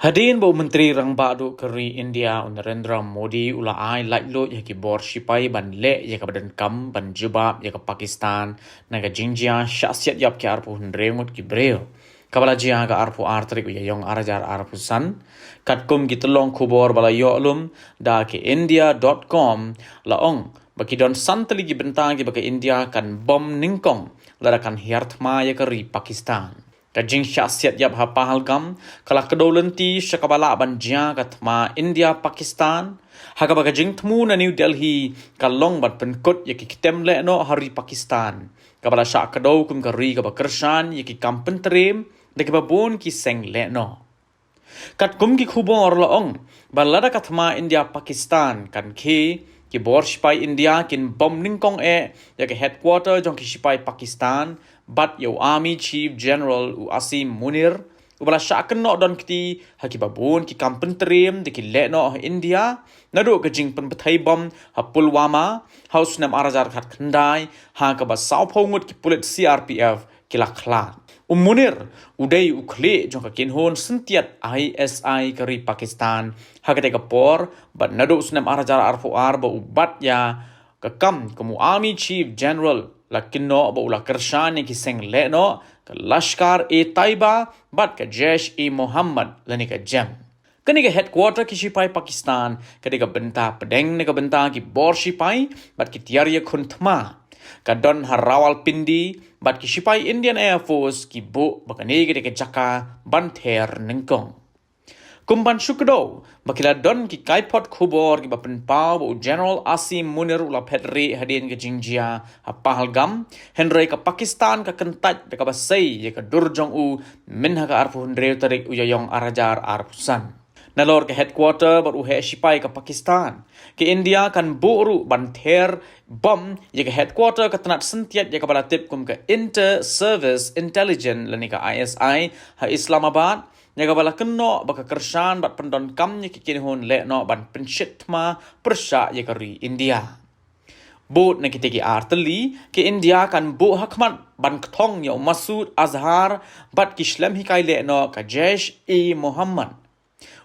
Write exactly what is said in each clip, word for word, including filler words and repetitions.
Hadien ba u Myntri Rangbah Duh ka ri India u Narendra Modi u la ai laitluid ha ki bor shipai ban leh ïa kaba donkam ban jubab ïa ka Pakistan na ka jingjia shah siat ïap ki arphew hynriew ngut ki briew, kaba la jia ha ka arphew ar tarik u Ïaïong ar hajar arphew san, katkum ki tyllong khubor ba la ïoh lum da ka India dot com, la ong ba ki don san tylli ki bynta kiba ka India kan bom nyngkong lada kan hiar thma ïa ka ri Pakistan. Ka jingshah siat ïap ha Pahalgam ka la kdew lynti sha kaba lah ban jia ka thma India-Pakistan, ha kaba ka jingthmu na New Delhi ka long ban pynkut ïa ki ktem lehnoh ha ri Pakistan, kaba la shah kdew kum ka ri kaba kyrshan ïa ki kam pyntriem da kiba bun ki seng lehnoh. Katkum ki khubor la ong ba lada ka thma India-Pakistan kan khie, ki bor shipai India kin bom nyngkong eh ïa ka headquarter jong ki shipai Pakistan bad ïa u Army Chief General u Asim Munir, uba la shah kynnoh don kti ha kiba bun ki kam pyntriem da ki lehnoh ha India, naduh ka jingpynbthei bom ha Pulwama ha u snem ar hajar khatkhyndai, ha kaba sawphew ngut ki pulit C R P F ki la khlad. U Munir u dei u khlieh jong ka kynhun syntiat I S I ka ri Pakistan ha katei ka por, bad naduh u snem ar hajar arphew ar ba u bat ïa ka kam kum u Army Chief General, la kynnoh ba u la kyrshan ïa ki seng lehnoh ka Lashkar-e-Taiba bad ka Jaish-e-Mohammed lane ka JEM. Kane ka headquarter ki shipai Pakistan ka dei ka bynta pdeng na ka bynta ki bor shipai bad ki tiar ïakhun thma. Ka don ha Rawalpindi bad ki shipai Indian Air Force ki buh ba kane ka dei ka jaka ban ther nyngkong. Kum ban shu kdew ba ki la don ki kaiphod khubor kiba pynpaw ba u General Asim Munir u la phet rieh hadien ka jingjia ha Pahalgam, hynrei ka Pakistan ka kyntait da kaba sei ïa ka dur jong u mynha ka arphew hynriew tarik u Ïaïong ar hajar arphew san. Nalor ka headquarter bad u heh shipai ka Pakistan, ka India kan buh ruh ban ther bom ïa ka headquarter ka tnat syntiat ïa kaba la tip kum ka Inter Service Intelligence lane ka I S I ha Islamabad, ïa kaba la kynnoh ba ka kyrshan bad pyndonkam ïa ki kynhun lehnoh ban pynshit thma pyrshah ïa ka ri India. Bud na kitei ki ar tylli, ka India kan buh hakhmat ban kthong ïa u Masood Azhar bad ki shlem hikai lehnoh ka Jaish-e-Mohammed.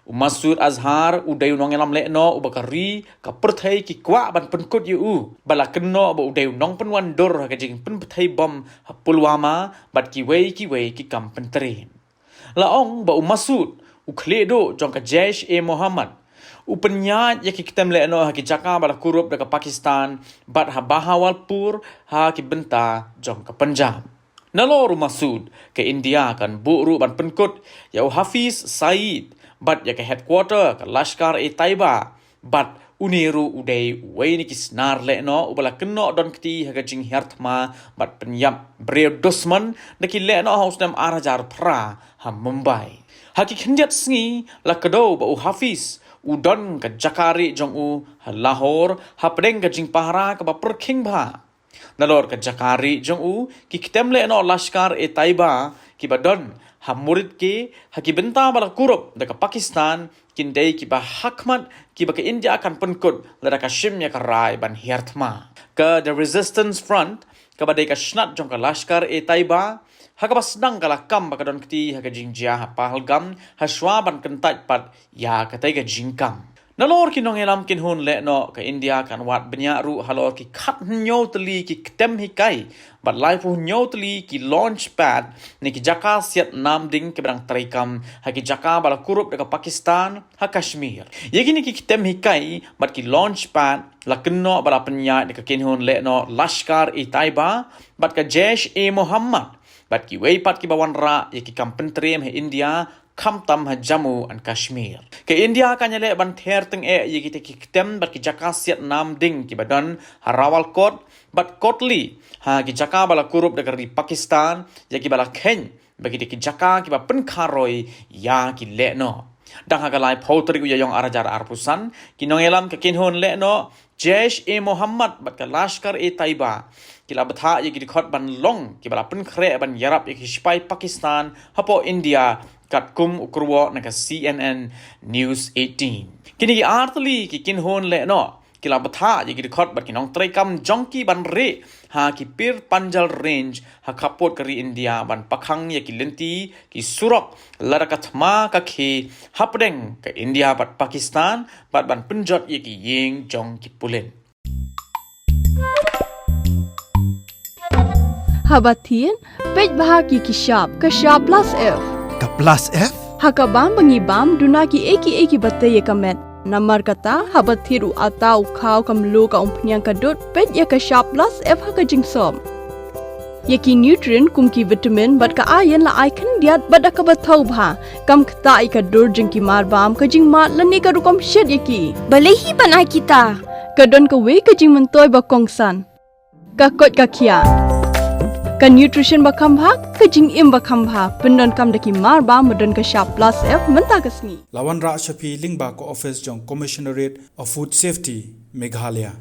U Masood Azhar u dei u nongïalam lehnoh uba ka ri ka pyrthei ki kwah ban pynkut ïa u, ba la kynnoh ba u dei u nongpynwan dur ha ka jingpynbthei bom ha Pulwama bad kiwei kiwei ki kam pyntriem. La ong ba u Masood, u khlieh duh jong ka Jaish-e-Mohammed, u pynïaid ïa ki ktem lehnoh ha ki jaka ba la kurup da ka Pakistan bad ha Bahawalpur ha ki bynta jong ka Punjab. Nalor u Masood, ka India kan buh ruh ban pynkut ïa u Hafiz Saeed bad ïa ka headquarter ka Lashkar-e-Taiba, bad une ruh u dei uwei na ki snar lehnoh uba la kynnoh don kti ha ka jinghiar thma bad pynïap briew dusmon da ki lehnoh ha u snem ar hajar phra ha Mumbai. Ha ki khyndiat sngi la kdew ba u Hafiz u don ka jaka rieh jong u ha Lahore, hapdeng ka jingpahara kaba pyrkhing bha. Nalor ka jaka rieh jong u, ki ktem lehnoh Lashkar-e-Taiba kiba don ha Muridke ha ki bynta ba la kurup da ka Pakistan kin dei kiba hakhmat kiba ka India kan pynkut lada ka shim ïa ka rai ban hiar thma. Ka The Resistance Front, kaba dei ka snat jong ka Lashkar-e-Taiba, ha kaba sdang ka la kam ba ka don kti ha ka jingjia ha Pahalgam, ha shuwa ban kyntait pat ïa katei ka jingkam. Nalor ki nongïalam kynhun lehnoh, ka India kan wad bniah ruh halor ki khathynñiew tylli ki ktem hikai bad laiphew hynñiew tylli ki launch pad ne ki jaka siat nam ding kiba dang treikam ha ki jaka ba la kurup da ka Pakistan ha Kashmir. Ïa kine ki ktem hikai bad ki launch pad la kynnoh ba la pynïaid da ka kynhun lehnoh Lashkar-e-Taiba bad ka Jaish-e-Mohammed bad kiwei pat kiba wanrah ïa ki kam pyntriem ha India, khamtam ha Jammu and Kashmir. Ka India kan ïaleh ban ther tyngeh ïa kitei ki ktem bad ki jaka siat nam ding kiba don ha Rawalkot bad Kotli, ha ki jaka ba la kurup da ka ri Pakistan, ïa kiba la kheiñ ba kitei ki jaka kiba pynkharoi ïa ki lehnoh. Dang ha ka laiphew tarik u Ïaïong ar hajar arphew san, ki nongïalam ka kynhun lehnoh Jaish-e-Mohammed bad ka Lashkar-e-Taiba ki la bthah ïa ki dkhot ban long kiba la pynkhreh ban ïarap ïa ki shipai Pakistan hapoh India, katkum u kyrwoh na ka C N N News eighteen. Kine ki ar tylli ki kynhun lehnoh ki la bthah ïa ki dkhot bad ki nongtrei kam jong ki ban rieh ha ki pir panjal range ha khappud ka ri India ban pakhang ïa ki lynti ki surok lada ka thma ka khie hapdeng ka India bad Pakistan bad ban pynjot ïa ki ïing jong ki pulit. Haba thied, peit bha ïa ki shap, ka shap plus F. Ka plus F? Ha ka bam ba ngi bam, duna ki ei ki ei kiba tei ïa ka met. Namar kata, haba thied u atta, u khaw, ka mluh, ka umphniang, ka dud, peit ïa ka shap plus F ha ka jingsop. Ïa ki nutrient kum ki vitamin bad ka iron la ai khyndiat bad da kaba thaw bha. Kam ktah ïa ka dur jong ki mar bam, ka jingmad lane ka rukom shet ïa ki. Balei hi ban ai kita? Ka don kawei ka jingmyntoi ba kongsan. Ka koit ka khiah. Ka nutrition ba kham bha, ka jingim ba kham bha. Pyndonkam da ki mar bam ba don ka shap plus F mynta ka sngi. La wanrah sha phi lyngba ka office jong Commissionerate of Food Safety, Meghalaya.